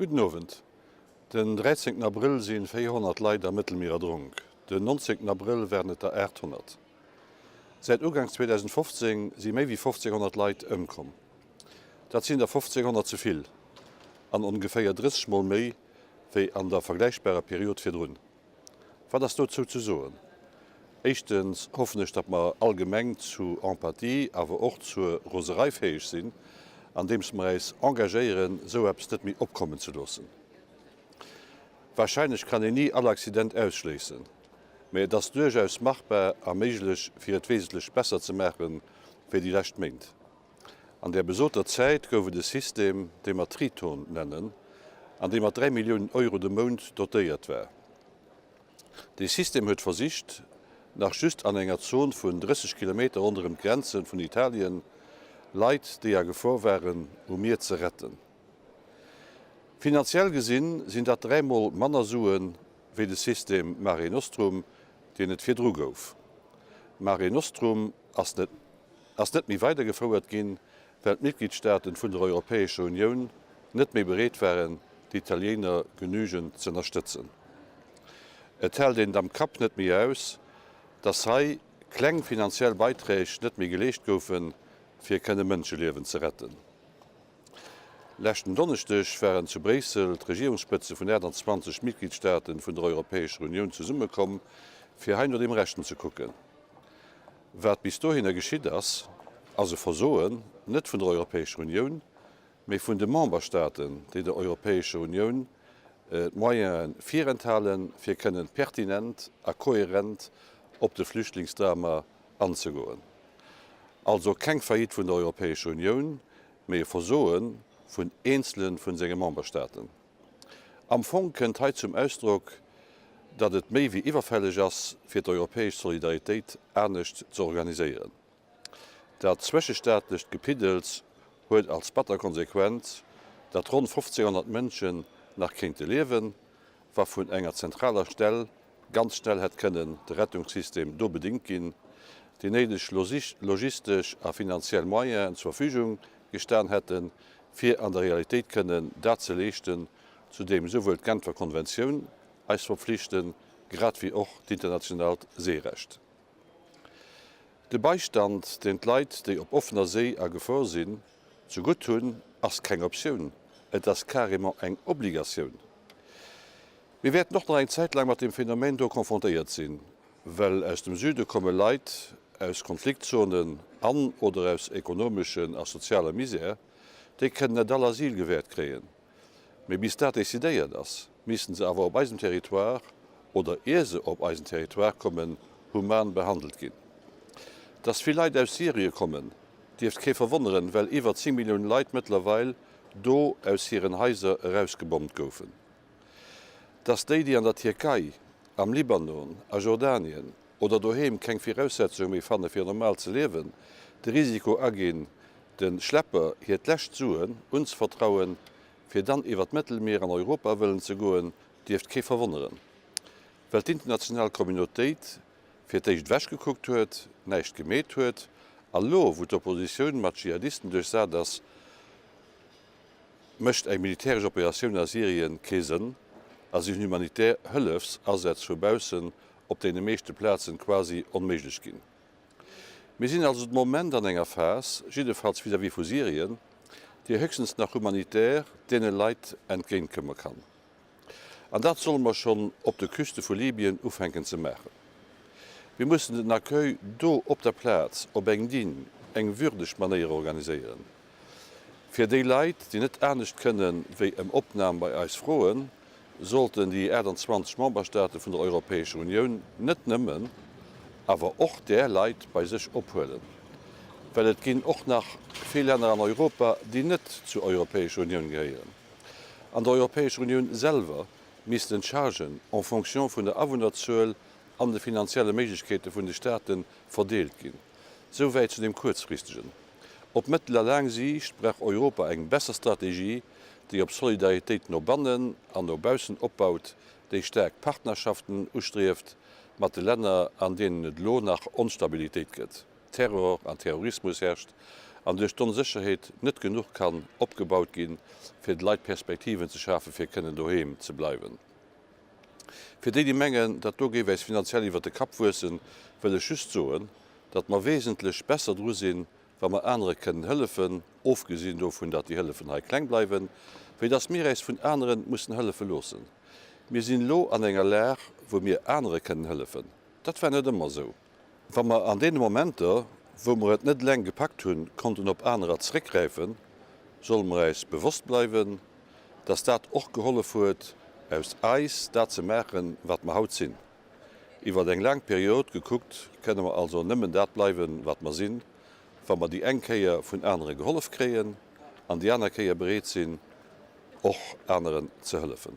Gudden Owend. Den 13 Abrëll si 400 Leit am Mëttelmier erdronk. Den 19 Abrëll waren et der 800. Säit Uganks 2015 si méi wéi 1.500 Leit ëmkomm. Dat sinn der 1.500 ze vill an ongeféier 30 mol méi wéi an der vergläichbarer Period virdrun. Wat ass dozou ze soen? Éischtens hoffen ech, datt mer allgemeng zu Empathie, awer och zur Roserei fäeg sinn, andeems mer äis engagéieren, esou eppes net méi opkommen ze loossen. Wahrscheinlech kann een ni all Accident ausschléissen, mä et ass duerchaus machbar a méiglech, fir et wesentlech besser ze maache wéi déi lescht Méint. An där besoter Zäit gouf et e System, dee mer Triton nennen, an dee mat 3 Milliounen Euro de Mount dotéiert war. Dee System huet versicht, nach just an enger Zon vun 30 Kilometer ronderëm d'Grenze vun Italien, Leit, déi a Gefor waren, um Mier ze retten. Finanziell gesinn, sinn dat dräimol manner Sue wéi de System Mare Nostrum, deen et virdru gouf. Mare Nostrum ass net. ass net méi weidergefouert ginn, well d'Mitgliedstaaten vun der Europäescher Unioun net méi bereet waren, d'Italiener genügend z'ënnerstëtzen. Et hält een et am Kapp net méi aus, dass hei kleng finanziell Beiträg net méi geleescht goufen, fir kënne Mënscheliewen ze retten. Leschten Donneschdeg waren zu Bréissel d'Regierungsspëtze vun 28 Mitgliedstaaten vun der Europäescher Unioun zesummekomm, fir hei no dem Rechten ze kucken. Wat bis dohinner geschitt ass, ass e Versoen, net vun der Europäescher Unioun, mee vun de Memberstaaten, déi der Europäescher Unioun d'Moyene virenthalen, fir kënnen pertinent a kohärent op de Flüchtlingsdrama anzegoen. Also keng Faillite vun der Europäescher Unioun, mee e Versoe vun eenzele vun senge Memberstaaten. Am Fong kënnt hei zum Ausdrock, datt et méi wéi iwwerfälleg ass, fir d'europäesch Solidaritéit anescht ze organiséieren. Dat zwëschestaatlecht Gepiddels huet als batter Konsequenz, datt ronn 1.500 Mënschen nach kéinte liewen, wa vun enger zentraler Stell ganz schnell hätt kënnen de Rettungssystem do bedéngt ginn, déi néideg logistesch a finanziell Moyenen zur Verfügung gestan hätten, fir an der Realitéit kënnen dat ze leeschten, zu deem souwuel d'Genfer Konventioun eis verpflichten, grad wéi och d'internationalt Seerecht. De Beistand, deen d'Leit, déi op offener Séi a Gefor sinn, ze gutt hunn, ass keng Optioun, et ass carrément eng Obligatioun. Mir wäerten och nach eng Zäit laang mat deem Phänomen do confrontéiert sinn, well aus dem Süde komme Leit aus Konfliktzonen an oder aus ekonomeschen a sozialer Misär, déi kënnen net all Asyl gewäert kréien. Mee bis dat decidéiert ass, missten se awer op eisem Territoire oder ier se op eisen Territoire kommen, human behandelt ginn. Dass vill Leit aus Syrie kommen, dierft kee verwonneren, well iwwer 10 Milliounen Leit mëttlerweil do aus hiren Haiser erausgebommt goufen. Dass déi, déi an der Tierkei, am Libanon, a Jordanien oder doheem keng Viraussetzunge méi fanne fir normal ze liewen, de Risiko aginn, de Schlepper hiert lescht Suen unzevertrauen, fir dann iwwer d'Mëttelmier an Europa wëllen ze goen, dierft kee verwonneren. Well d'international Communautéit fir d'éischt ewechgekuckt huet, näischt gemeet huet, a lo, wou d'Oppositioun mat Dschihadisten duerchsat ass, mécht eng militäresch Operatioun a Syrien kee Sënn a sinn humanitär Hëllefsasätz vu baussen op deene meeschte Plazen quasi onméiglech ginn. Mir sinn also de Moment an enger Phas, jiddefalls vis-à-vis vu Syrien, déi héchstens nach humanitär deene Leit entgéintkomme kann. An dat solle mer schonn op de Küste vu Libyen ufänken ze maachen. Mir mussen den Accueil do op der Plaz op eng digne, eng würdeg Manéier organiséieren. Fir déi Leit, déi net anescht kënnen, wéi ëm Opnam bei eis froen, sollten déi 28 Memberstaate vun der Europäescher Unioun net nëmmen, awer och där Leit bei sech ophuelen. Well et ginn och nach vill Länner an Europa, déi net zur Europäescher Unioun gehéieren. An der Europäescher Unioun selwer missten d'Chargen en fonction vun der Awunnerzuel an de finanzielle Méiglechkeete vun de Staate verdeelt ginn. Souwäit zu deem Kuerzfristegen. Op mëttel a laang Siicht brauch Europa eng besser Strategie, déi op Solidaritéit no bannen an no baussen opbaut, déi staark Partnerschaften ustrieft mat de Länner, an deenen et elo nach Onstabilitéit gëtt, Terror an Terrorismus herrscht. An duerch d'Onsécherheet net genuch kann opgebaut ginn, fir de Leit Perspektiven ze schafen, fir kënnen doheem ze bleiwen. Fir déi, déi mengen, dat do géif äis finanziell iwwert de Kapp wuessen, wëll ech just soen, datt mer wesentlech besser dru sinn, wa mer anere kënnen hëllefen, ofgesinn dovun, datt déi Hëllefen hei kleng bleiwen, wéi datt mir äis vun anere mussen hëllefe loossen. Mir sinn elo an enger Lag, wou mir anere kënnen hëllefen. Dat war net ëmmer esou. Wa mer an deene Momenter, wou mer et net eleng gepackt hunn, konnten op anerer zeréckgräifen, solle mer äis bewosst bleiwen, dass dat och gehollef huet, aus eis dat ze maachen, wat mer haut sinn. Iwwer eng laang Period gekuckt kënne mer also nëmmen dat bleiwen, wat mer sinn, wa mer déi eng Kéier vun anere gehollef kréien an déi aner Kéier bereet sinn, och aneren ze hëllefen.